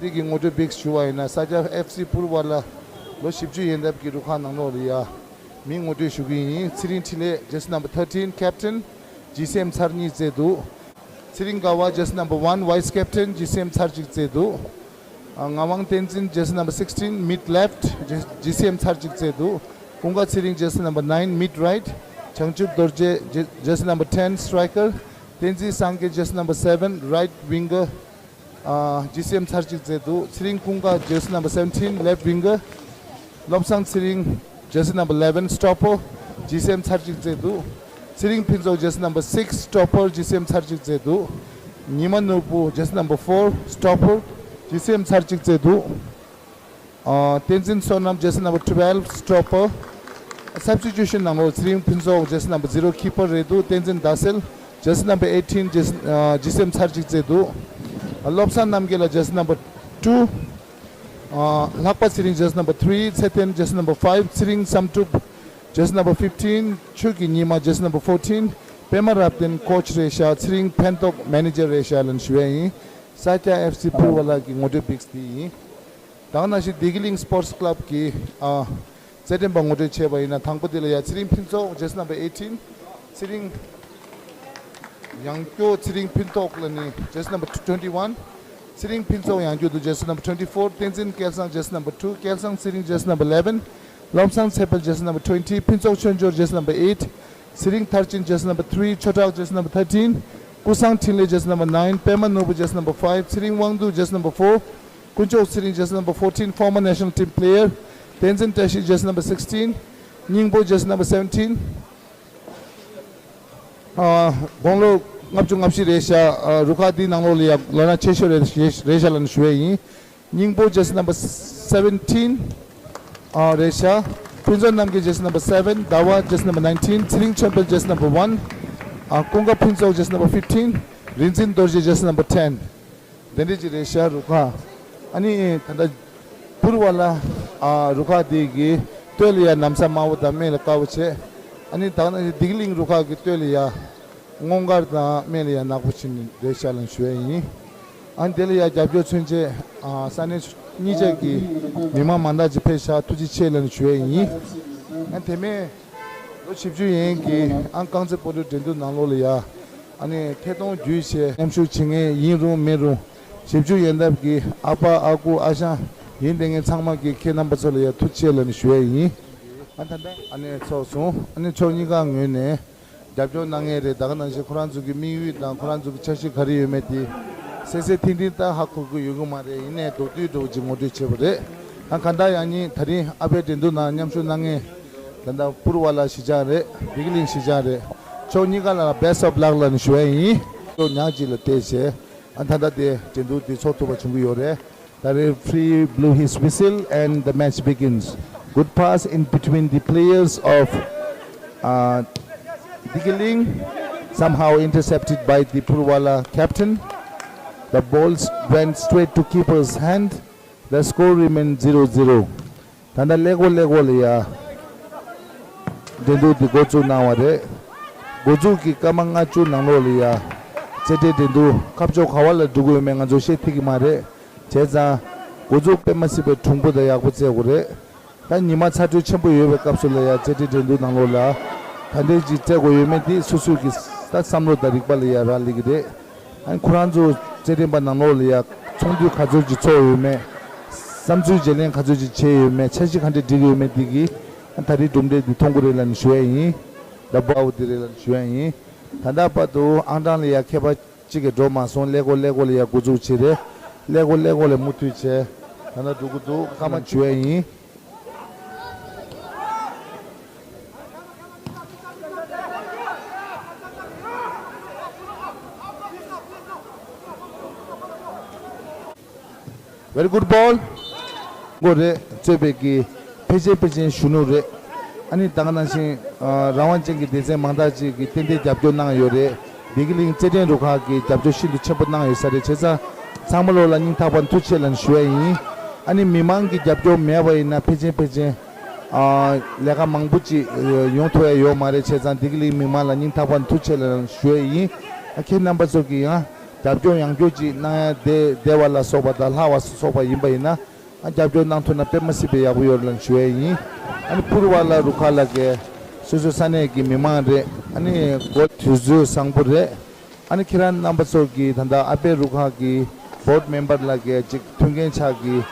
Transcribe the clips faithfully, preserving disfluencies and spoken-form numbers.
འདི་གི་ངོ་སྤྲོད་འབིགས་ཞུ་བ་ཡིན་ན། ས་སྐྱ་ཨེཕ་སི་པུར་ཝ་ལ་ལོ་བཞི་བཅུ་ཡན་འདབ་ཀྱི་རུ་ཁག་ནང་ལོགས་ལ་ཡ་མིང་ངོ་སྤྲོད་ཞུ་གི་ཡིན། ཚེ་རིང་འཕྲིན་ལས། Jersey number thirteen, captain, ཇི་སི་ཨེམ་ཚར་གཉིས་རྩེས་འདུག། ཚེ་རིང་དགའ་བ། Jersey number one, vice captain, ཇི་སི་ཨེམ་ཚར་གཅིག་རྩེས་འདུག། ཨ། ངག་དབང་བསྟན་འཛིན། Jersey number sixteen, mid left, ཇི་སི་ཨེམ་ཚར་གཅིག་རྩེས་འདུག། ཀུན་དགའ་ཚེ་རིང་། Jersey number nine, mid right, བྱང་ཆུབ་རྡོ་རྗེ། Jersey number ten, striker, བསྟན་འཛིན་སངས་རྒྱས། Jersey number seven, right winger, ཨ། ཇི་སི་ཨེམ་ཚར་གཅིག་རྩེས་འདུག། ཚེ་རིང་ཀུན་དགའ། Jersey number seventeen, left winger, བློ་བཟང་ཚེ་རིང་། Jersey number eleven, stopper, ཇི་སི་ཨེམ་ཚར་གཅིག་རྩེས་འདུག། ཚེ་རིང་ཕུན་ཚོགས། Jersey number six, stopper, ཇི་སི་ཨེམ་ཚར་གཅིག་རྩེས་འདུག། ཉི་མ་ནོར་བུ། Jersey number four, stopper, ཇི་སི་ཨེམ་ཚར་གཅིག་རྩེས་འདུག། ཨ། བསྟན་འཛིན་བསོད་ནམས། Jersey number twelve, stopper, substitution ནང་ལོགས་ཚེ་རིང་ཕུན་ཚོགས། Jersey number zero, keeper རེད་འདུག། བསྟན་འཛིན་ཟླ་གསལ། Jersey number eighteen, Jersey ཨ། ཇི་སི་ཨེམ་ཚར་གཅིག་རྩེས་འདུག། ཨ། བློ་བཟང་རྣམ་རྒྱལ་ལགས། Jersey number two, ཨ། ལྷག་པ་ཚེ་རིང་། Jersey number three, ཚེ་བརྟན། Jersey number five, ཚེ་རིང་བསམ་གྲུབ། Jersey number fifteen, ཆོས་ཀྱི་ཉི་མ། Jersey number fourteen, པད་མ་རབ་བརྟན། ཀོ་ཆི་རེད་ཤག། ཚེ་རིང་ཕན་ཐོགས། མེ་ནེ་ཇར་རེད་ཤག་ལབ་ནས་ཞུ་ཡ་ཡིན། ས་སྐྱ་ཨེཕ་སི་པུར་ཝ་ལ་གི་ངོ་སྤྲོད་འབིགས་འདི་ཡིན། ད་ག་ནང་བཞིན་བདེ་སྐྱིད་གླིང་སྤོར་ཊི་ཀླབ་ཀྱི། ཨ། རྩེད་འགྲན་པ་ངོ་སྤྲོད་བྱས་པ་ཡིན་ན། དང་པོ་དེ་ལ་ཡ་ཚེ་རིང་ཕུན་ཚོགས། Jersey number eighteen, ཚེ་རིང་ཡང་སྐྱོ། ཚེ་རིང་ཕུན་ཐོགས་ལ་ནི་Jersey number twenty-one, ཚེ་རིང་ཕུན་ཚོགས་ཡང་སྐྱོ་དུ། Jersey number twenty-four, བསྟན་འཛིན་སྐལ་བཟང་། Jersey number two, སྐལ་བཟང་ཚེ་རིང། Jersey number eleven, བློ་བཟང་ཚེ་འཕེལ། Jersey number twenty, ཕུན་ཚོགས་ཆོས་འབྱོར། Jersey number eight, ཚེ་རིང་མཐར་ཕྱིན། Jersey number three, ཆོས་གྲགས། Jersey number thirteen, ཀུན་བཟང་འཕྲིན་ལས། Jersey number nine, པད་མ་ནོར་བུ། Jersey number five, ཚེ་རིང་དབང་འདུས། Jersey number four, དཀོན་མཆོག་ཚེ་རིང་། Jersey number fourteen, former national team player, བསྟན་འཛིན་བཀྲ་ཤིས། Jersey number sixteen, སྙིང་པོ། Jersey number seventeen, ཨ། དགུང་ལོ་ལྔ་བཅུ་ང་བཞི་རེད་ཤག། ཨ། རུ་ཁག་འདིའི་ནང་ལོགས་ལ་ཡ་ལོ་ན་ཆེ་ཤོས་རེད་རེད་ཤག་ལབ་ནས་ཞུ་ཡས་ཡིན། སྙིང་པོ། Jersey number seventeen, ཨ། རེད་ཤག། ཕུན་ཚོགས་རྣམ་རྒྱལ། Jersey number seven, ཟླ་བ། Jersey number nineteen, ཚེ་རིང་ཆོས་འཕེལ། Jersey number one, ཨ། ཀུན་དགའ་ཕུན་ཚོགས། Jersey number fifteen, རིག་འཛིན་རྡོ་རྗེ། Jersey number ten, དེ་འདྲས་ཅིག་རེད་ཤག། རུ་ཁག། ཨ་ནི་ད་ལྟ་པུར་ཝ་ལ། ཨ། རུ་ཁག་དེ་གི་སྟོད་ལ་ཡ་ན་བཟའ་དམར་པོ་དང་སྨད་ལ་དཀར་པོ་བྱས། ཨ་ནི་ད་ནི་བདེ་སྐྱིད་གླིང་རུ་ཁག་གི་སྟོད་ལ་ཡ་སྔོ་དཀར་དང་སྨད་ལ་ཡ་ནག་པོ་བྱས་ནས་རེད་ཤག་ལབ་ཞུ་ཡས་ཡིན། ཨ་ནི་དེ་ལ་ཡ་རྒྱབ་སྐྱོར་མཚོན་ཆེད། ཨ། ས་གནས་གཉིས་ཆ་གི་མི་མང་མང་དག་ཅིག་ཕེབས་ཤག། ཐུགས་རྗེ་ཆེ་ལབ་ཞུ་ཡས་ཡིན། ཨ་ནི་དེ་མིན་ལོ་བཞི་བཅུ་ཡན་གྱི། ཨ། རྐང་རྩེད་སྤོ་ལོའི་འགྲན་བསྡུར་ནང་ལོགས་ལ་ཡ། ཨ་ནི་ཐད་གཏོང་བརྒྱུད་བྱས་མཉམ་ཞུགས་བྱེད་མཁན་ཡིན་རུང་མིན་རུང་། བཞི་བཅུ་ཡན་འདབ་ཀྱི་ཨ་ཕ་ཨ་ཁུ་ཨ་ཞང་ཡིན་བསྡད་མཁན་ཚང་མ་གི་ཁྱེད་རྣམ་པ་ཚོ་ལ་ཡ་ཐུགས་རྗེ་ཆེ་ལབ་ནས་ཞུ་ཡས་ཡིན། ཨ། ད་ལྟ་ཨ་ནི་ཚོགས་སོང་། ཨ་ནི་ཕྱོགས་གཉིས་ཀ་ངོས་ནས་རྒྱབ་སྐྱོར་གནང་མཁན་རེད། ད་ག་ནང་བཞིན་ཁོ་རང་ཚོ་གི་དམིགས་ཡུལ་དང་ཁོ་རང་ཚོ་གི་འཆར་གཞི་ག་རེ་ཡོད་མེད་དེ་གསལ་གསལ་ཐིང་ཐིང་ད་ཧ་གོ་གི་ཡོད་གི་མ་རེད། ཡིན་ནའི་མདོར་བསྡུས་འདྲ་བོ་ཅིག་ངོ་སྤྲོད་བྱས་པ་རེད། ཨ། གང་ལྟར་ཡང་སྙིང་། ད་རིང་ཨ་ཕའི་འགྲན་བསྡུར་ནང་མཉམ་ཞུགས་གནང་མཁན་ད་ལྟ་པུར་ཝ་ལ་གཞིས་ཆགས་རེད། བདེ་སྐྱིད་གླིང་གཞིས་ཆགས་རེད། ཕྱོགས་གཉིས་ཀ་ལ་best of luck ལབ་ནས་ཞུ་ཡས་ཡིན། ལོ་ཉག་གཅིག་ལ་བལྟས་བྱས། ཨ། ད་ལྟ་དེ་འགྲན་བསྡུར་དེ་ཚོགས་ཐུབ་པ་བྱུང་གི་ཡོད་རེད། The referee blew his whistle and the match begins. Good pass in between the players of, uh, Digiling, somehow intercepted by the Purwala captain. The ball went straight to keeper's hand. The score remained zero zero. ད་ལྟ་ཀླད་ཀོར་ཀླད་ཀོར་ལ་ཡ་འགྲན་བསྡུར་འདི་འགོ་བཙུགས་གནང་བ་རེད། འགོ་འཛུགས་ཀྱི་སྐར་མ་ལྔ་བཅུ་ནང་ལོགས་ལ་ཡ་རྩེད་འགྲན་འགྲན་བསྡུར་ཁ་ཕྱོགས་ག་བ་ལ་འགྲོ་གི་ཡོད་མེད་ང་ཚོ་ཤེས་ཐུབ་ཀྱི་མ་རེད། བྱས་ཙང་འགོ་འཛུགས་དཔེ་མ་སྲིད་པའི་གྲུང་པོ་དང་ཡག་པོ་རྩེ་དགོས་རེད། ད་ཉི་མ་ཚ་དྲོད་ཆེན་པོ་ཡོད་པའི་སྐབས་སུ་ལ་ཡ་རྩེད་འགྲན་འགྲན་བསྡུར་ནང་ལོགས་ལ་ད་འདྲས་ཅིག་རྩེ་དགོས་ཡོད་མེད་དེ་སོ་སོའི་གི་ད་བསམ་བློ་དང་རིག་པ་ལ་ཡ་རག་ལས་ཀྱི་རེད། ཨ་ནི་ཁོ་རང་ཚོ་རྩེད་འགྲན་པ་ནང་ལོགས་ལ་ཡ་ཚོགས་འདུ་ག་ཚོད་ཅིག་ཚོགས་ཡོད་མེད། བསམ་ཚུལ་བརྗེ་ལེན་ག་ཚོད་ཅིག་བྱས་ཡོད་མེད། འཆར་གཞི་ག་འདྲས་སྒྲིག་ཡོད་མེད་དེ་གིས་ད་རེས་གྲུབ་འབྲས་འདི་མཐོང་གི་རེད་ལབ་ནས་ཞུ་ཡ་ཡིན། ད་འབའ་འོ་དེ་རེད་ལབ་ནས་ཞུ་ཡ་ཡིན། ད་ལྟ་བར་དུ་ཨང་གྲངས་ལ་ཡ་ཁྱད་པར་གཅིག་གིས་འགྲོ་མ་སོང་། ཀླད་ཀོར་ཀླད་ཀོར་ལ་ཡ་འགོ་འཛུགས་བྱས་རེད། ཀླད་ཀོར་ཀླད་ཀོར་ལ་མུ་མཐུད་བྱས་ད་ལྟ་འགྲོ་གི་འདུག། སྐར་མ་ཞུ་ཡ་ཡིན། Very good ball. མགོ་རེད། གཙོས་པའི་གི་ཕལ་ཆེར་ཕལ་ཆེར་གཞོན་ནུ་རེད། ཨ་ནི་ད་ག་ནང་བཞིན་ཨ་རང་དབང་ཅན་གྱི་སྡེ་ཚན་མང་དག་ཅིག་གིས་ཏན་ཏན་རྒྱབ་སྐྱོར་གནང་ཡོད་རེད། བདེ་སྐྱིད་གླིང་རྩེད་འགྲན་རུ་ཁག་གིས་རྒྱབ་སྐྱོར་ཤིན་ཏུ་ཆེན་པོ་གནང་ཡོད་ས་རེད། བྱས་ཙང་ཚང་མ་ལོ་ལ་སྙིང་ཐག་པ་ནས་ཐུགས་རྗེ་ཆེ་ལབ་ནས་ཞུ་ཡ་ཡིན། ཨ་ནི་མི་མང་གི་རྒྱབ་སྐྱོར་མེད་པ་ཡིན་ན་ཕལ་ཆེར་ཕལ་ཆེར་ཨ་ལས་ཀ་མང་པོ་ཅིག་ཡོང་ཐུབ་ཡ་ཡོད་མ་རེད། བྱས་ཙང་བདེ་སྐྱིད་གླིང་མི་མང་ལ་སྙིང་ཐག་པ་ནས་ཐུགས་རྗེ་ཆེ་ལབ་ནས་ཞུ་ཡ་ཡིན། ཨ་ཁྱེད་རྣམ་པ་ཚོ་གིས་ཡང་། རྒྱབ་སྐྱོར་ཡང་སྐྱོར་ཅིག་གནང་ཡ་དེ་བདེ་བ་ལ་སོགས་པ་དང་ལྷ་བ་སོགས་པ་ཡིན་པ་ཡིན་ན། ཨ་རྒྱབ་སྐྱོར་གནང་ཐུབ་ན་དཔེ་མ་སྲིད་པའི་ཡག་པོ་ཡོད་རེད་ལབ་ཞུ་ཡ་ཡིན། ཨ་ནི་པུར་བ་ལ་རུ་ཁག་ལ་གས་སོ་སོའི་ས་གནས་ཀྱི་མི་མང་རེད། ཨ་ནི་སྒོ་དུས་ཚོད་བཟང་པོ་རེད། ཨ་ནི་ཁྱེད་རང་རྣམ་པ་ཚོ་གིས་ད་ལྟ་ཨ་པེ་རུ་ཁག་གི་བྷོཌ་མེམ་བར་ལ་གས་ཅིག་མཐུན་རྐྱེན་ཆགས་ཀྱི་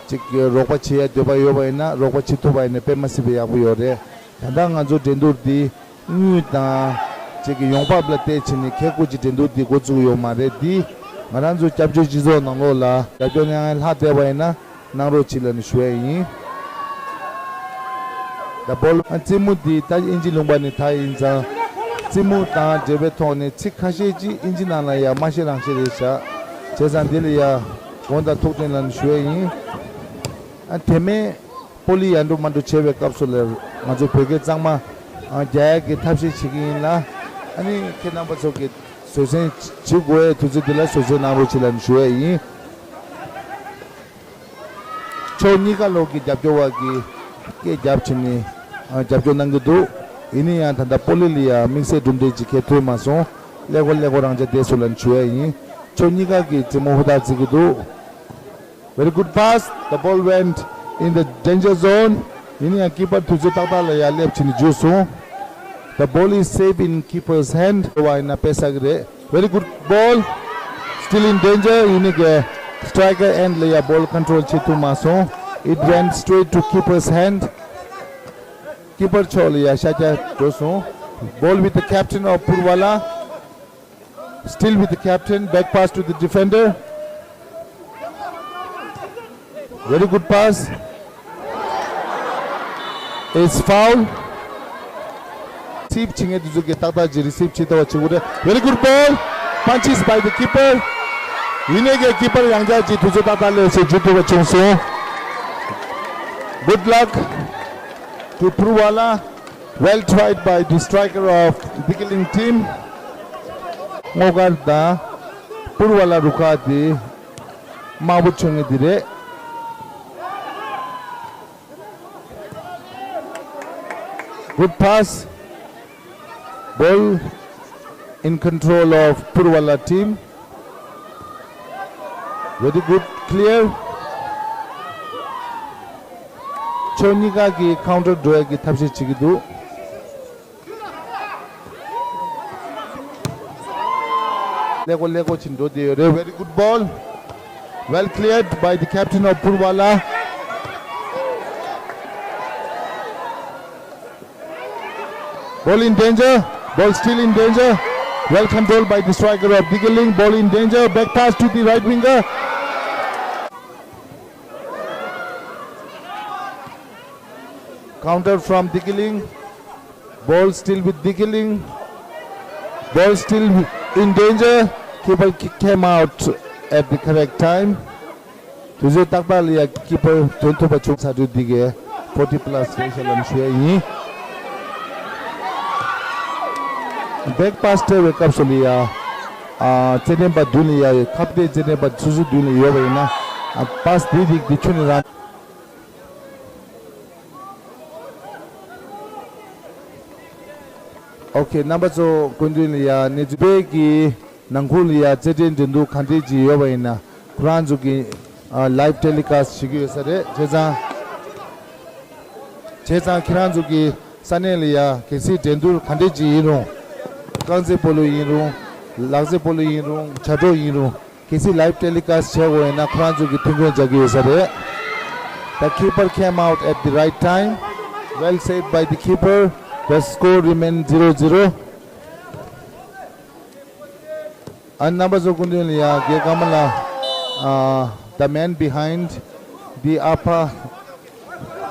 ཅིག་རོགས་པ་བྱེད་ཡ་འདོད་པ་ཡོད་པ་ཡིན་ན་རོགས་པ་བྱེད་ཐུབ་པ་ཡིན་ན་དཔེ་མ་སྲིད་པའི་ཡག་པོ་ཡོད་རེད། ད་ལྟ་ང་ཚོ་འགྲན་བསྡུར་འདི་དངུལ་དང་ཅིག་གི་ཡོང་འབབ་ལ་བལྟས་བྱས་ནས་ཁེ་ཁུར་གྱི་འགྲན་བསྡུར་འདི་འགོ་བཙུགས་ཡོད་མ་རེད། འདི་ང་རང་ཚོ་སྐྱབས་བཅོལ་སྤྱི་ཚོགས་ནང་ལོགས་ལ་རྒྱབ་སྐྱོར་གནང་ཡ་ལྷག་བསྡད་པ་ཡིན་ན་གནང་རོགས་གྱིས་ལབ་ནས་ཞུ་ཡ་ཡིན། ད་བྷོལ་རྩེད་མོ་འདི་ད་དབྱིན་ཇི་ལུང་པ་ནས་ད་ཡིན་ཙང་རྩེད་མོ་དང་འབྲེལ་བའི་ཐོག་ནས་ཚིག་ཁ་ཤས་ཅིག་དབྱིན་ཇི་ནང་ལ་ཡ་མ་ཤེས་རང་ཤེས་རེད་ཤག་བྱས་ཙང་འདི་ལ་ཡ་དགོངས་དག་ཐུགས་བདེན་ལབ་ནས་ཞུ་ཡ་ཡིན། ཨ་དེ་མིན། པོ་ལི་ཡར་འགྲོ་མར་འགྲོ་བྱེད་པའི་སྐབས་སུ་ལ་ང་ཚོ་བོད་སྐད་གཙང་མ་ཨ་རྒྱག་ཡག་གི་ཐབས་ཤེས་བྱེད་ཀྱི་ཡིན་ལ། ཨ་ནི་ཁྱེད་རྣམ་པ་ཚོ་གིས་བཟོད་བསྲན་བྱེད་དགོས་ཡའི་དུས་ཚོད་འདི་ལ་བཟོད་བསྲན་གནང་རོགས་བྱེད་ལབ་ནས་ཞུ་ཡ་ཡིན། ཕྱོགས་གཉིས་ཀ་ལོགས་ཀྱི་རྒྱབ་སྐྱོར་བ་གིས་སྐད་རྒྱབ་བྱས་ནས་ཨ་རྒྱབ་སྐྱོར་གནང་གི་འདུག་ཡིན་ན་ཡང་ད་ལྟ་པོ་ལི་ལ་ཡ་དམིགས་བསལ་གྲུབ་འབྲས་ཅིག་ཁེལ་ཐུབ་མ་སོང་། ཀླད་ཀོར་ཀླད་ཀོར་རང་འཇགས་བསྡད་སོང་ལབ་ནས་ཞུ་ཡ་ཡིན། ཕྱོགས་གཉིས་ཀ་གིས་རྩེད་མོ་ཧུར་ཐག་རྩེད་ཀྱི་འདུག Very good pass. The ball went in the danger zone. ཡིན་ཡང་ཀི་པར་དུས་ཚོད་ཏག་ཏག་ལ་ཡར་སླེབས་བྱས་ནས་འཇུས་སོང་། The ball is safe in keeper's hand. བ་ཡིན་ན་དཔེ་ཟ་གི་རེད། Very good ball. Still in danger. ཡིན་ནའི་ཀི་striker end ལ་ཡ་ball control བྱེད་ཐུབ་མ་སོང་། It went straight to keeper's hand. ཀི་པར་ཕྱོགས་ལ་ཡ་ཤར་རྒྱག་འགྲོ་སོང་། Ball with the captain of Purvala. Still with the captain, back pass to the defender. Very good pass. It's foul. Receive བྱེད་མཁན་དེ་ཚོ་གིས་ཏག་ཏག་ཅིག་receive བྱེད་ཐུབ་པ་བྱེད་དགོས་རེད། Very good ball. Punches by the keeper. ཡིན་ནའི་ཀི་ཀི་པར་ཡང་བསྐྱར་ཅིག་དུས་ཚོད་ཏག་ཏག་སླེབས་བྱས་འཇུ་ཐུབ་པ་བྱུང་སོང་། Good luck to Purvala. Well tried by the striker of Digiling team. སྔོ་དཀར་དང་པུར་བ་ལ་རུ་ཁག་དེ་དམར་པོ་མཆོད་ངེས་དེ་རེད། Good pass. Ball in control of Purvala team. Very good clear. ཕྱོགས་གཉིས་ཀ་གི་ཀའུན་ཊར་འགྲོ་ཡ་གི་ཐབས་ཤེས་བྱེད་ཀྱི་འདུག་ཀླད་ཀོར་ཀླད་ཀོར་བྱས་འགྲོ་བསྡད་ཡོད་རེད། Very good ball. Well cleared by the captain of Purvala. Ball in danger. Ball still in danger. Well controlled by the striker of Digiling. Ball in danger. Back pass to the right winger. Counter from Digiling. Ball still with Digiling. Ball still in danger. Keeper ki- came out at the correct time. དུས་ཚོད་ཏག་ཏག་ལ་ཡ་ཀི་པར་ཐོན་ཐུབ་པ་བྱུང་། ཚ་དྲོད་འདི་གས་forty plus རེད་ཤག་ལབ་ཞུ་ཡ་ཡིན། Back pass སྤྲད་པའི་སྐབས་སུ་ལ་ཡ་ཨ་རྩེད་འགྲན་པ་མདུན་ལ་ཡ་ཁ་གཏད་རྩེད་འགྲན་པ་སོ་སོའི་མདུན་ལ་ཡོད་པ་ཡིན་ན་ཨ་པཱ་སི་འདི་རིགས་འདི་ཁྱོན་ནས་རང་Okay རྣམ་པ་ཚོ་སྐུ་མདུན་ལ་ཡ་གནས་ཚུལ་པའི་གི་ནང་ཁུལ་ལ་ཡ་རྩེད་འགྲན་འགྲན་བསྡུར་གང་འདྲས་ཅིག་ཡོད་པ་ཡིན་ན་ཁོ་རང་ཚོ་གི་ཨ་live telecast བྱེད་ཀྱི་ཡོད་ས་རེད། བྱས་ཙང་བྱས་ཙང་ཁྱེད་རང་ཚོ་གི་ས་གནས་ལ་ཡ་གལ་སྲིད་འགྲན་བསྡུར་གང་འདྲས་ཅིག་ཡིན་རུང་རྐང་རྩེད་སྤོ་ལོ་ཡིན་རུང་ལག་རྩེད་སྤོ་ལོ་ཡིན་རུང་བྱ་སྒྲོག་ཡིན་རུང་། གལ་སྲིད་live telecast བྱེད་དགོས་ཡོད་ན་ཁོ་རང་ཚོ་གི་ཐོན་ཁུངས་རྒྱག་གི་ཡོད་ས་རེད། The keeper came out at the right time. Well saved by the keeper. The score remain zero zero. ཨ་རྣམ་པ་ཚོ་སྐུ་མདུན་ལ་ཡ་རྒན་ཀརྨ་ལགས། The man behind the ཨ་ཕ།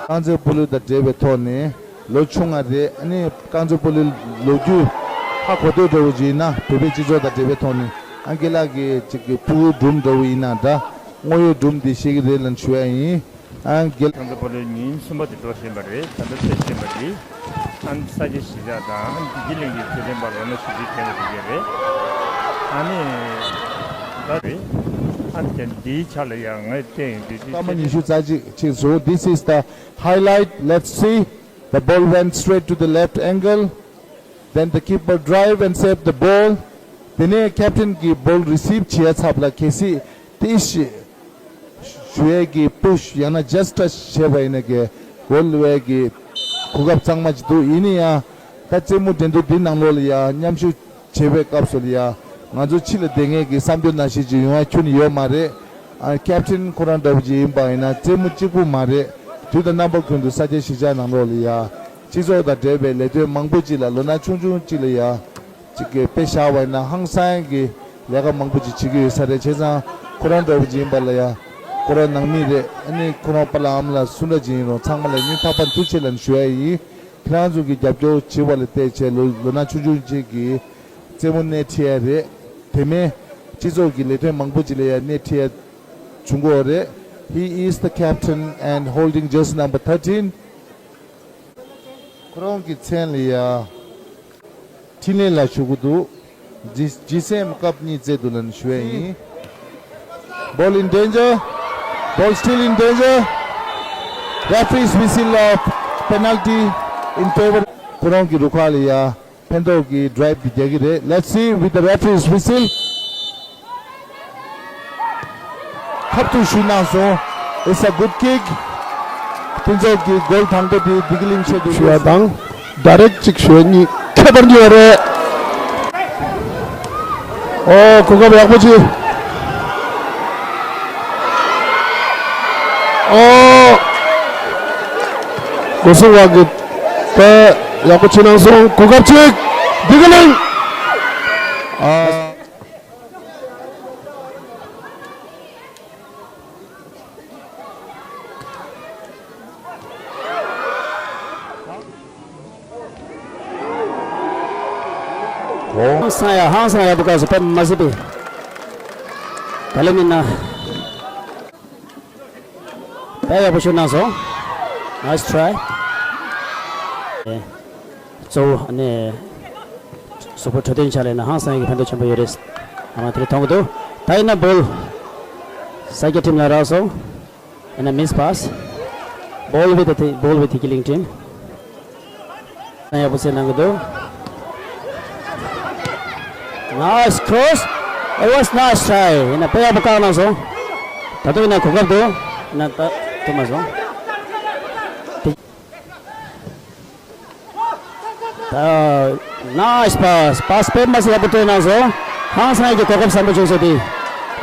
རྐང་རྩེད་སྤོ་ལོ་དང་འབྲེལ་བའི་ཐོག་ནས་ལོ་ཆུང་བ་རེད། ཨ་ནི་རྐང་རྩེད་སྤོ་ལོའི་ལོ་རྒྱུས་ཧ་གོ་ཐོས་འདྲ་བོ་ཅིག་ཡིན་ན་བོད་པའི་སྤྱི་ཚོགས་དང་འབྲེལ་བའི་ཐོག་ནས་ཨང་ཀི་ལགས་ཀྱི་ཅིག་གི་ཕྲུ་གུའི་སྒྲུང་འདྲ་བོ་ཡིན་ན་འདྲ། དངོས་ཡོད་སྒྲུང་འདི་ཤེས་ཀྱི་རེད་ལབ་ཞུ་ཡ་ཡིན། ཨང་རྒན། རྐང་རྩེད་སྤོ་ལོའི་ཉིན་གསུམ་པ་དེ་འགྲོ་བཞིན་པ་རེད། ད་ལྟ་ཚེས་བཞིན་པ་རེད། ཨ་ནི་ས་སྐྱ་གཞིས་ཆགས་དང་ཨ་ནི་བདེ་སྐྱིད་གླིང་གི་རྩེད་འགྲན་པ་ལོ་ན་བཞི་བཅུ་ཐེ་བའི་དེ་གས་རེད། ཨ་ནི་ད་རེད། ཨ་ནི་དེ་འདིའི་ཆ་ལ་ཡང་ངས་བལྟས་ཡོང་དུས་སྐར་མ་ཉི་ཤུ་རྩ་གཅིག་ཕྱིན་སོང་། This is the highlight. Let's see. The ball went straight to the left angle. Then the keeper drive and save the ball. དེ་ནས་ཁེབ་ཊན་གྱིས་བོལ་རི་སིབ་བྱེད་ཡ་ཚབ་ལ་གལ་སྲིད་ཏིས་ཞུ་ཡས་ཀྱི་པུཤ་ཡང་ན་ཇ་སི་ཊ་ཊཆ་བྱས་པ་ཡིན་ན་གི་གོལ་བའི་གི་གོ་སྐབས་གཙང་མ་ཅིག་འདུག་ཡིན་ན་ཡང་ད་རྩེད་མོ་འགྲན་བསྡུར་འདི་ནང་ལོགས་ལ་ཡང་མཉམ་ཞུགས་བྱེད་པའི་སྐབས་སུ་ལ་ཡང་ང་ཚོ་ཕྱི་ལ་བསྡད་མཁན་གྱི་བསམ་སྦྱོར་ནང་བཞིན་ཅིག་ཡོང་ཡ་ཁྱོན་ནས་ཡོད་མ་རེད། ཨ་ཁེབ་ཊན་ཁོ་རང་འདྲ་པོ་ཅིག་ཡིན་པ་ཡིན་ན་རྩེད་མོ་གཅིག་པུ་མ་རེད། དུས་དང་རྣམ་པ་ཀུན་ཏུ་ས་སྐྱ་གཞིས་ཆགས་ནང་ལོགས་ལ་ཡང་སྤྱི་ཚོགས་དང་འབྲེལ་བའི་ལས་དོན་མང་པོ་ཅིག་ལ་ལོ་ན་ཆུང་ཆུང་ཅིག་ལ་ཡང་ཅིག་གི་དཔེ་བཞག་པ་ཡིན་ན་ཧང་སང་གི་ལས་ཀ་མང་པོ་ཅིག་བྱེད་ཀྱི་ཡོད་ས་རེད། བྱས་ཙང་ཁོ་རང་འདྲ་པོ་ཅིག་ཡིན་པ་ལ་ཡང་ཁོ་རང་ནང་མི་རེད། ཨ་ནི་ཁོ་རང་པཱ་ལགས་ཨ་མ་ལགས་སུ་འདྲ་ཅིག་ཡིན་རུང་ཚང་མ་ལ་སྙིང་ཐག་པ་ནས་ཐུགས་རྗེ་ཆེ་ལབ་ནས་ཞུ་ཡ་ཡིན། ཁྱེད་རང་ཚོ་གི་རྒྱབ་སྐྱོར་བྱེད་པ་ལ་བལྟས་བྱས་ལོ་ལོ་ན་ཆུང་ཆུང་ཅིག་གིས་རྩེད་མོ་སྣེ་ཁྲིད་ཡ་རེད། དེ་མིན་སྤྱི་ཚོགས་ཀྱི་ལས་དོན་མང་པོ་ཅིག་ལ་ཡང་སྣེ་ཁྲིད་ཡ་བྱུང་གི་ཡོད་རེད། He is the captain and holding jersey number thirteen. ཁོ་རང་གི་མཚན་ལ་ཡ་འཕྲིན་ལས་ལ་ཞུ་གི་འདུག་ཇི་ཇི་སེམས་སྐབས་གཉིས་རྩེད་འདུག་ལབ་ནས་ཞུ་ཡ་ཡིན། Ball in danger. Ball still in danger. Referee's whistle of penalty in favor. ཁོ་རང་གི་རུ་ཁག་ལ་ཡ་ཕན་ཐོགས་ཀྱི་ཌ་རའིབ་དེ་རྒྱག་གི་རེད། Let's see with the referee's whistle. ཁབ་ཏུ་ཞུས་གནང་སོང་། It's a good kick. མཐུན་ཚོགས་ཀྱི་གོལ་དང་པོ་དེ་བདེ་སྐྱིད་གླིང་ཆེད་དུ་ཞུ་བ་དང་ཌའི་རེག་ཅིག་ཞུ་བ་གཉིས་ཁྱད་པར་གཉིས་ཡོད་རེད། ཨོ་གོ་སྐབས་ཡག་པོ་ཅིག་ཨོ་སྒོ་སྲུང་བ་གི་དཔེ་ཡག་པོ་བྱེད་གནང་སོང་། གོ་སྐབས་གཅིག་བདེ་སྐྱིད་གླིང་། ཨ། ཧང་སང་ཡ་ཧང་སང་ཡ་བུ་ག་སུ་པ་མ་སི་པི། ད་ལེ་མིན་ན། དཔེ་ཡག་པོ་ཤོད་གནང་སོང་། Nice try. གཙོ་བོ་ཨ་ནི་གཟུགས་པོ་འཕྲོད་བསྟེན་ཆ་ལས་ན་ཧང་སང་གི་ཕན་ཐོགས་ཆེན་པོ་ཡོད་རེད། ང་རང་དེ་རིང་མཐོང་གི་འདུག་ད་ཡིན་ན་བོལ་ས་སྐྱ་ཊིམ་ལ་རག་སོང་། ཡིན་ན་མིས་པཱས། Ball with the thi- ball with བདེ་སྐྱིད་གླིང་ཊིམ། ཡག་པོ་རྩེད་གནང་གི་འདུག Nice cross. It was nice try. ཡིན་ན་དཔེ་ཡག་པོ་བཀག་གནང་སོང་། ད་དུང་ཡིན་ན་གོ་སྐབས་འདུག་ཡིན་ན་ད་ཐུབ་མ་སོང་། དེ་ད་nice pass. པཱས་དཔེ་མ་སྲིད་ཡག་པོ་སྤྲད་གནང་སོང་། ཧང་སང་གི་གོ་སྐབས་བཟང་པོ་བྱུང་སོང་དེ།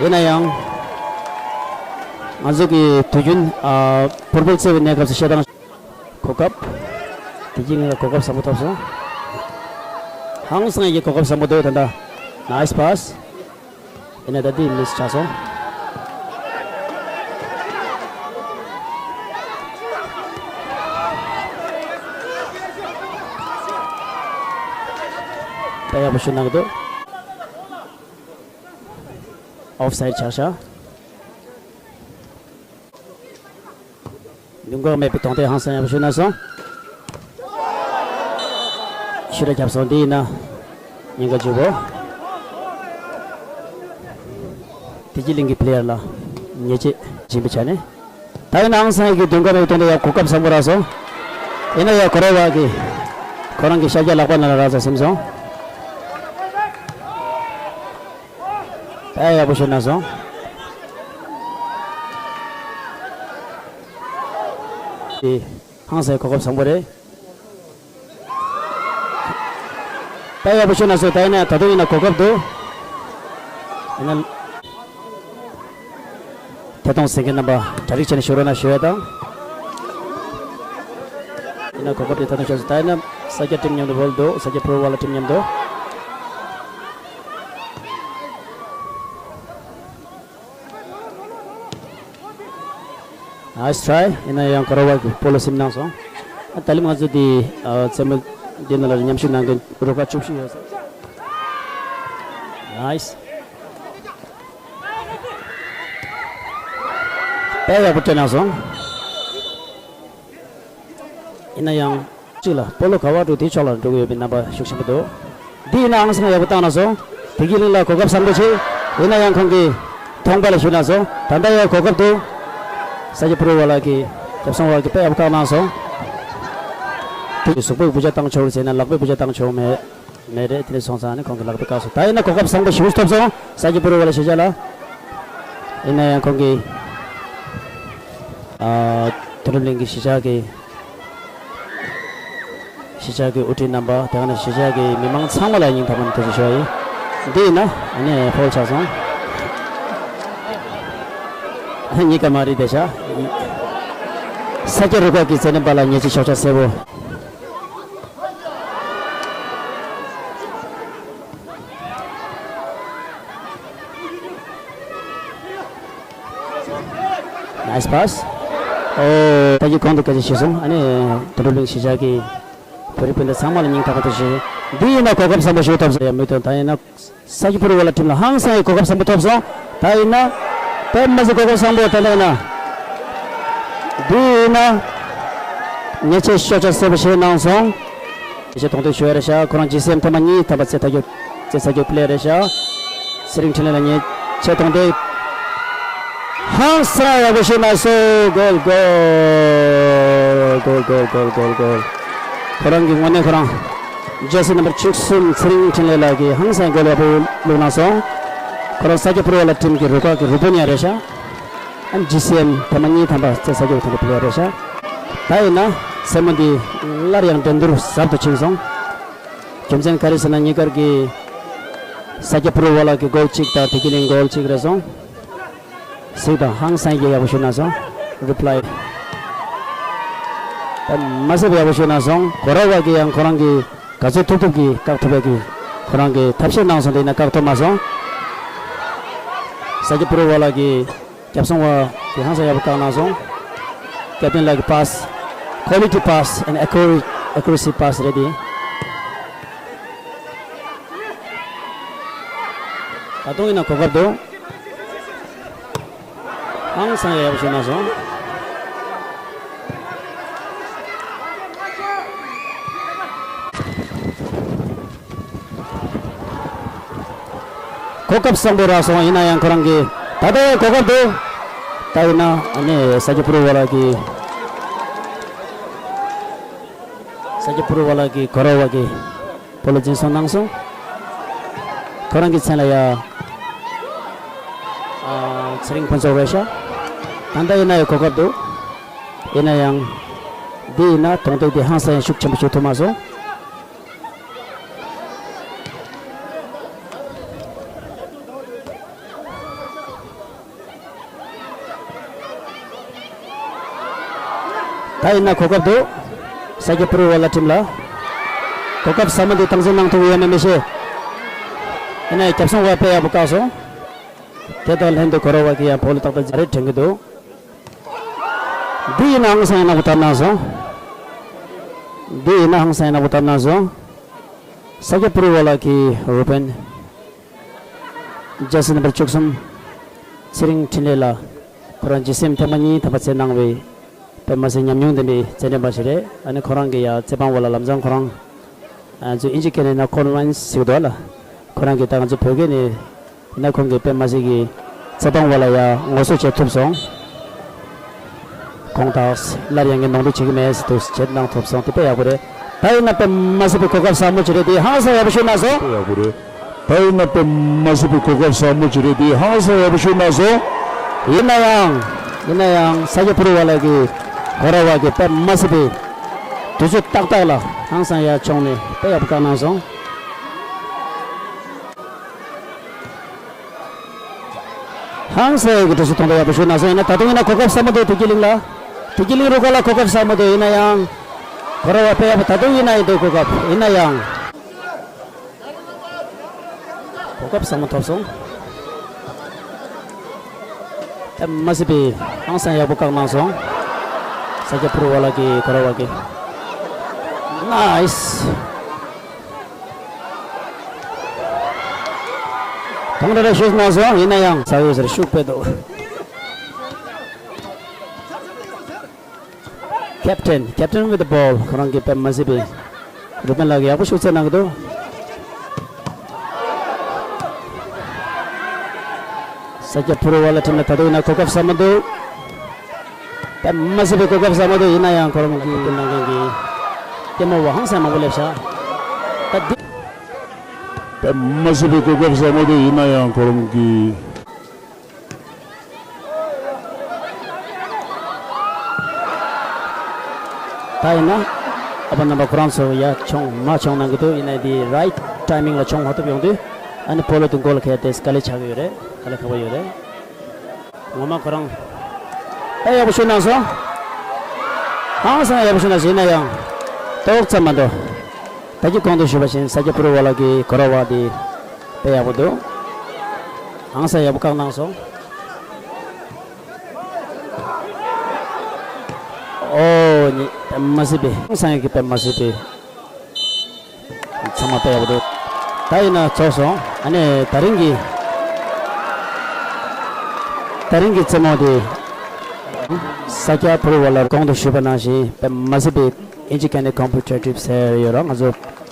ཡིན་ན་ཡང་ང་ཚོ་གི་དུས་རྒྱུན་ཨ་ཕུཊ་བོལ་རྩེ་བའི་གནས་སྐབས་སུ་བཤད་སྟངས། གོ་སྐབས། དེ་གྱིས་ང་ལ་གོ་སྐབས་བཟང་པོ་ཐོབ་སོང་། ཧང་སང་གི་གོ་སྐབས་བཟང་པོ་འདུག་ད་ལྟ། Nice pass. ཡིན་ན་ད་དེ་མིས་ཆགས་སོང་། ད་ཡག་པོ་ཞུ་གནང་གི་འདུག Offside ཆགས་ཤག་མདུན་འགོག་མེད་པའི་གདོང་གཏད་ཧང་སང་ཡག་པོ་ཞུ་གནང་སོང་། ཤུ་ར་བརྒྱབ་སོང་། འདི་ཡིན་ན་ཉེན་ཁ་འཇུག་གོ། བདེ་སྐྱིད་གླིང་གི་པི་ལེ་ཡར་ལ་ཉེས་ཆད་སྦྱིན་པའི་ཆ་ནས། ད་ཡིན་ན་ཧང་སང་གི་མདུན་འགོག་མེད་པའི་གདོང་གཏད་ཡག་གོ་སྐབས་བཟང་པོ་རག་སོང་། ཡིན་ན་ཡང་གོ་ར་བ་གི་ཁོ་རང་གི་ཤར་རྒྱག་ལག་པ་ནང་ལ་རག་ས་སེམས་སོང་། ད་ཡག་པོ་ཞུ་གནང་སོང་། དེ་ཧང་སང་གོ་སྐབས་བཟང་པོ་རེད། ད་ཡག་པོ་ཞུ་གནང་སོང་། ད་ཡིན་ན་ད་དུང་ཡིན་ན་གོ་སྐབས་འདུག་ཡིན་ན་ཐད་གཏོང་གསན་མཁན་རྣམ་པ་གྲ་སྒྲིག་བྱས་ནས་བཞུགས་རོགས་གནང་ཞུ་ཡ་དང་། ཡིན་ན་གོ་སྐབས་དེ་ད་དུང་ཤོར་སོང་། ད་ཡིན་ན་ས་སྐྱ་ཊིམ་མཉམ་དུ་བོལ་འདུག་ས་སྐྱ་ཕུ་ཝ་ལ་ཊིམ་མཉམ་དུ། Nice try. ཡིན་ན་ཡང་གོ་ར་བ་གི་སྤོ་ལོ་ཟིན་གནང་སོང་། ཨ་ད་ལམ་ང་ཚོ་འདི་ཨ་རྩེད་མོ་འདི་ནང་ལ་མཉམ་ཞུགས་གནང་མཁན་རུ་ཁག་བཅུ་བཞི་ཡོད་ས། Nice. དཔེ་ཡག་པོ་སྤྲད་གནང་སོང་། ཡིན་ན་ཡང་། གཅིག་ལ་སྤོ་ལོ་ག་བ་འགྲོ་དེའི་ཕྱོགས་ལ་འགྲོ་གི་ཡོད་པའི་རྣམ་པ་ཤུགས་ཆེན་པོ་འདུག་འདི་ཡིན་ན་ཧང་སང་ཡག་པོ་བཏང་གནང་སོང་། བདེ་སྐྱིད་གླིང་ལ་གོ་སྐབས་བཟང་པོ་ཆེ། ཡིན་ན་ཡང་ཁོང་གིས་མཐོང་པ་ལ་ཞུ་གནང་སོང་། ད་ལྟ་ཡང་གོ་སྐབས་འདུག་ས་སྐྱ་ཕུ་ཝ་ལ་གི་རྒྱབ་སོང་བ་གི་དཔེ་ཡག་པོ་བཀག་གནང་སོང་། དེ་གཟུགས་པོའི་བུ་ཆ་བཏང་ཆོག་རེད་ཟེར་ན་ལག་པའི་བུ་ཆ་བཏང་ཆོག་མེད། མེད་རེད། དེ་ནས་སོང་ཙང་ནི་ཁོང་གི་ལག་པའི་བཀག་སོང་། ད་ཡིན་ན་གོ་སྐབས་བཟང་པོ་ཞེ་པོ་ཐོབ་སོང་། ས་སྐྱ་པུ་རུ་ཝ་ལ་གཞིས་ཆགས་ལ། ཡིན་ན་ཡང་ཁོང་གིས་ཨ་མཐོ་སྒྲུབ་གླིང་གི་གཞིས་ཆགས་ཀྱི་གཞིས་ཆགས་ཀྱི་དབུ་ཁྲིད་རྣམ་པ། དེ་ག་ནང་གཞིས་ཆགས་ཀྱི་མི་མང་ཚང་མ་ལ་སྙིང་ཐག་པ་ནས་ཐུགས་རྗེ་ཆེ་ཞུ་བ་ཡིན། འདི་ཡིན་ན་ཨ་ནི་ཕོལ་ཆགས་སོང་། ཨ་ནི་གཉིས་ཀ་མ་རེད་དེ་ཤག་ས་སྐྱ་རུ་ཁག་གི་རྩེད་འགྲན་པ་ལ་ཉེས་ཆད་ཤོག་ཆག་སེར་པོ། Nice pass. ཨོ། ད་ཀྱི་གོང་དུ་སྐད་ཆ་བཤད་སོང་། ཨ་ནི་མཐོ་སྒྲུབ་གླིང་གཞིས་ཆགས་ཀྱི་བོད་རིགས་སྤུན་ཟླ་ཚང་མ་ལ་སྙིང་ཐག་པ་ཐུགས་རྗེ་ཆེ། འདི་ཡིན་ན་གོ་སྐབས་བཟང་པོ་ཞིག་ཐོབ་སོང་། ཡ་མུ་མཐུད་ད་ཡིན་ན། ས་སྐྱ་པུ་རུ་ཝ་ལ་ཁྲིམས་ལ་ཧང་སང་ཡི་གོ་སྐབས་བཟང་པོ་ཐོབ་སོང་། ད་ཡིན་ན། དཔེ་མ་སྲིད་གོ་སྐབས་བཟང་པོ་ད་ལྟ་ཡིན་ན། འདི་ཡིན་ན། ཉེས་ཆད་ཤོག་ཆག་སེར་པོ་བཞེས་གནང་སོང་། ཉེས་ཆད་གཏོང་འདོད་ཞུ་ཡ་རེད་ཤག་ཁོ་རང་ཇི་སི་ཨེམ་ཐེངས་མ་གཉིས་ཐམ་པ་རྩེད་ཐག་རྩེད་ཚར་རྒྱུ་པི་ལེ་ཡར་རེད་ཤག་ཚེ་རིང་འཕྲིན་ལས་ལ་ཉེས་ཆད་གཏོང་འདོད། ཧང་སང་ཡག་པོ་ཞིག་གནང་སོང་། གོལ་གོལ་གོལ་གོལ་གོལ་གོལ། ཁོ་རང་གི་དངོས་གནས་ཁོ་རང་། ཇར་སི་ནམ་བར་བཅུ་གསུམ་ཚེ་རིང་འཕྲིན་ལས་ལགས་ཀྱིས་ཧང་སང་གོལ་ཡག་པོ་བླུགས་གནང་སོང་། ཁོ་རང་ས་སྐྱ་པུ་རུ་ཝ་ལ་ཁྲིམས་ཀྱི་རུ་ཁག་གི་རུ་དཔོན་ཡང་རེད་ཤག་ཨ་ཇི་སི་ཨེམ་ཐེངས་མ་གཉིས་ཐམ་པ་རྩེད་ཚར་རྒྱུ་ཐོག་ཏུ་ཕུལ་ཡག་རེད་ཤག་ད་ཡིན་ན་མཚན་མོ་འདི་སླར་ཡང་འགྲན་བསྡུར་ཟབ་ཏུ་ཕྱིན་སོང་། རྒྱུ་མཚན་ག་རེ་ཟེར་ན་གཉིས་ཀར་གྱི་ས་སྐྱ་པུ་རུ་ཝ་ལ་གི་གོལ་གཅིག་དང་བདེ་སྐྱིད་གླིང་གོལ་གཅིག་རེད་སོང་། གཟིགས་དང་། ཧང་སང་གི་ཡག་པོ་ཞུ་གནང་སོང་། རི་པི་ལའི། དཔེ་མ་སྲིད་པའི་ཡག་པོ་ཞུ་གནང་སོང་། གོ་ར་བ་གི་ཡང་ཁོ་རང་གི་ག་ཚོད་ཐུབ་ཐུབ་ཀྱིས་བཀག་ཐུབ་པའི་གི་ཁོ་རང་གི་ཐབས་ཤེས་གནང་སོང་། དེ་ཡིན་ན་བཀག་ཐུབ་མ་སོང་། ས་སྐྱ་པུ་རུ་ཝ་ལ་གི་རྒྱབ་སྲུང་བ་གི་ཧང་སང་ཡག་པོ་བཀག་གནང་སོང་། ཀེབ་ཏན་ལགས་ཀྱི་པཱ་སི། Quality pass and accurate, accuracy pass རེད་དེ། ད་དུང་ཡིན་ན་གོ་སྐབས་འདུག་ཧང་སང་ཡག་པོ་ཞིག་གནང་སོང་། གོ་སྐབས་བཟང་པོ་རག་སོང་། ཡིན་ན་ཡང་ཁོ་རང་གིས་ད་ལྟ་ཡང་གོ་སྐབས་འདུག་ད་ཡིན་ན་ཨ་ནི་ས་སྐྱ་པུ་རུ་ཝ་ལ་གི་ས་སྐྱ་པུ་རུ་ཝ་ལ་གི་གོ་ར་བ་གི་བོ་ལ་འཛིན་བཟུང་གནང་སོང་། ཁོ་རང་གི་མཚན་ལ་ཡ། ཨ། ཚེ་རིང་ཕུན་ཚོགས་རེད་ཤག་ད་ལྟ་ཡིན་ན་ཡང་གོ་སྐབས་འདུག་ཡིན་ན་ཡང་། འདི་ཡིན་ན་གདོང་གཏད་འདི་ཧང་སང་ཡང་ཤུགས་ཆེན་པོ་ཞིག་ཐུབ་མ་སོང་། ད་ཡིན་ན་གོ་སྐབས་འདུག་ས་སྐྱ་པུ་རུ་ཝ་ལ་ཁྲིམས་ལ། གོ་སྐབས་ཟབ་མོ་འདི་སྟངས་འཛིན་གནང་ཐུབ་ཡོད་མེད་མི་ཤེས། ཡིན་ན་ཡང་རྒྱབ་སྲུང་བ་དཔེ་ཡག་པོ་བཀག་སོང་། དེ་དང་ལྷན་དུ་གོ་ར་བ་གི་ཡང་བོ་ལ་ཏག་ཏག་རེད་དྲན་གྱི་འདུག་འདི་ཡིན་ན་ཧང་སང་ཡང་ནག་པོ་བཏབ་གནང་སོང་། འདི་ཡིན་ན་ཧང་སང་ཡང་ནག་པོ་བཏབ་གནང་སོང་། ས་སྐྱ་པུ་རུ་ཝ་ལ་གི་རུ་དཔོན། ཇར་སི་ནམ་བར་བཅུ་གསུམ། ཚེ་རིང་འཕྲིན་ལས་ལགས། ཁོ་རང་ཇི་སི་ཨེམ་ཐེངས་མ་གཉིས་ཐམ་པ་རྩེད་གནང་བའི། དཔེ་མ་སྲིད་ཉམས་མྱོང་ལྡན་པའི་རྩེད་འགྲན་པ་ཞིག་རེད། ཨ་ནི་ཁོ་རང་གི་ཡ་རྩེད་འབང་བ་ལ་ལམ་སང་ཁོ་རང་། ཨ་ཚོས་ཨིན་ཇི་སྐད་ནས་ན་ཁོར་ཝན་ཟེར་གི་འདུག་ལ། ཁོ་རང་གིས་ད་ང་ཚོ་བོད་སྐད་ནས་ན་ཁོང་གིས་དཔེ་མ་སྲིད་ཀྱི་རྩེད་འབང་བ་ལ་ཡ་ངོ་སོ་བྱེད་ཐུབ་སོང་། དགོངས་དག་སླར་ཡང་ངས་ནོར་འཁྲུལ་བྱེད་ཀྱི་མེད་ཟེར་དུས་བྱེད་གནང་ཐུབ་སོང་། དེ་དཔེ་ཡག་པོ་རེད། ད་ཡིན་ན་དཔེ་མ་སྲིད་པའི་གོ་སྐབས་བཟང་པོ་ཅིག་རེད། དེ་ཧང་སང་ཡག་པོ་ཞུ་གནང་སོང་། དཔེ་ཡག་པོ་རེད། ད་ཡིན་ན་དཔེ་མ་སྲིད་པའི་གོ་སྐབས་བཟང་པོ་ཅིག་རེད། དེ་ཧང་སང་ཡག་པོ་ཞུ་གནང་སོང་། ཡིན་ན་ཡང་། ཡིན་ན་ཡང་ས་སྐྱ་པུ་རུ་ཝ་ལ་གི་གོ་ར་བ་གི་དཔེ་མ་སྲིད་པའི་དུས་ཚོད་ཏག་ཏག་ལ་ཧང་སང་ཡག་བྱུང་ནས་དཔེ་ཡག་པོ་བཀག་གནང་སོང་། ཧང་སང་ཡག་གི་གྲུ་གཟིངས་ཐོག་ཏུ་ཡག་པོ་ཞུ་གནང་སོང་། ཡིན་ན་ད་དུང་ཡིན་ན་གོ་སྐབས་ཟབ་མོ་འདུག་བདེ་སྐྱིད་གླིང་ལ། བདེ་སྐྱིད་གླིང་རུ་ཁག་ལ་གོ་སྐབས་ཟབ་མོ་འདུག་ཡིན་ན་ཡང་། གོ་ར་བ་དཔེ་ཡག་པོ་ད་དུང་ཡིན་ན་ཡང་འདུག་གོ་སྐབས་ཡིན་ན་ཡང་། གོ་སྐབས་ཟབ་མོ་ཐོབ་སོང་། དཔེ་མ་སྲིད་པའི་ཧང་སང་ཡག་པོ་བཀག་གནང་སོང་། ས་སྐྱ་པུ་རུ་ཝ་ལ་གི་གོ་ར་བ་གི། ནའིས། གང་འདྲ་རེ་ཞུས་གནང་སོང་། ཡིན་ན་ཡང་ས་འོག་ཟེར་ཤུགས་དཔེ་འདུག Captain, captain with the ball. ཁོ་རང་གི་དཔེ་མ་སྲིད་པའི་རུ་དཔོན་ལགས་ཀྱིས་ཡག་པོ་ཤུགས་རྩེད་གནང་གི་འདུག་ས་སྐྱ་པུ་རུ་ཝ་ལ་ཁྲིམས་ལ་ད་དུང་ཡིན་ན་གོ་སྐབས་ཟབ་མོ་འདུག་དཔེ་མ་སྲིད་པའི་གོ་སྐབས་ཟབ་མོ་འདུག་ཡིན་ན་ཡང་ཁོ་རང་གི་གོ་སྐབས་གནང་མཁན་གྱི་སྐྱེས་མ་བ་ཧང་སང་མང་པོ་སླེབས་ཤག་ད་འདི། དཔེ་མ་སྲིད་པའི་གོ་སྐབས་བཟང་པོ་དེ་ཡིན་ན་ཡང་ཁོ་རང་གིས། ད་ཡིན་ན་ཨ་ཕ་རྣམ་པ་ཁོ་རང་ཚོ་ཡ་མཆོང་མ་མཆོང་གནང་གི་འདུག་ཡིན་ན་འདི་རའིཊ་ཊའི་མིང་ལ་མཆོང་མ་ཐུབ་ཡོང་དུས་ཨ་ནི་སྤོ་ལོ་དེ་མགོ་ལ་ཁེལ་ཏེ་དཀའ་ལས་ཆགས་ཀྱི་ཡོད་རེད། དཀའ་ལས་ཁག་པོ་ཡོད་རེད། ངོ་མ་ཁོ་རང་དཔེ་ཡག་པོ་ཞུ་གནང་སོང་། ཧང་སང་ཡག་པོ་ཞུ་གནང་སོང་། ཡིན་ན་ཡང་ཏོག་ཙམ་མ་གཏོགས། ད་གིན་གོང་དུ་ཞུས་པ་བཞིན་ས་སྐྱ་པུ་རུ་ཝ་ལ་གི་གོ་ར་བ་དེ་དཔེ་ཡག་པོ་འདུག་ཧང་སང་ཡག་པོ་བཀག་གནང་སོང་། ཨོ་ནི་དཔེ་མ་སྲིད་པའི་ཧང་སང་ཡག་གི་དཔེ་མ་སྲིད་པའི། ཚང་མ་དཔེ་ཡག་པོ་འདུག་ད་ཡིན་ན་རྫོགས་སོང་། ཨ་ནི་ད་རིང་གི་ད་རིང་གི་རྩེད་མོ་དེ་ས་སྐྱ་པུ་རུ་ཝ་ལ་གོང་དུ་ཞུས་པ་ནང་བཞིན་དཔེ་མ་སྲིད་པའི་ཨིན་ཇི་སྐད་ནས་ཀོམ་པི་ཊི་ཊིབ་ཟེར་ཡོད་ར། ང་ཚོ་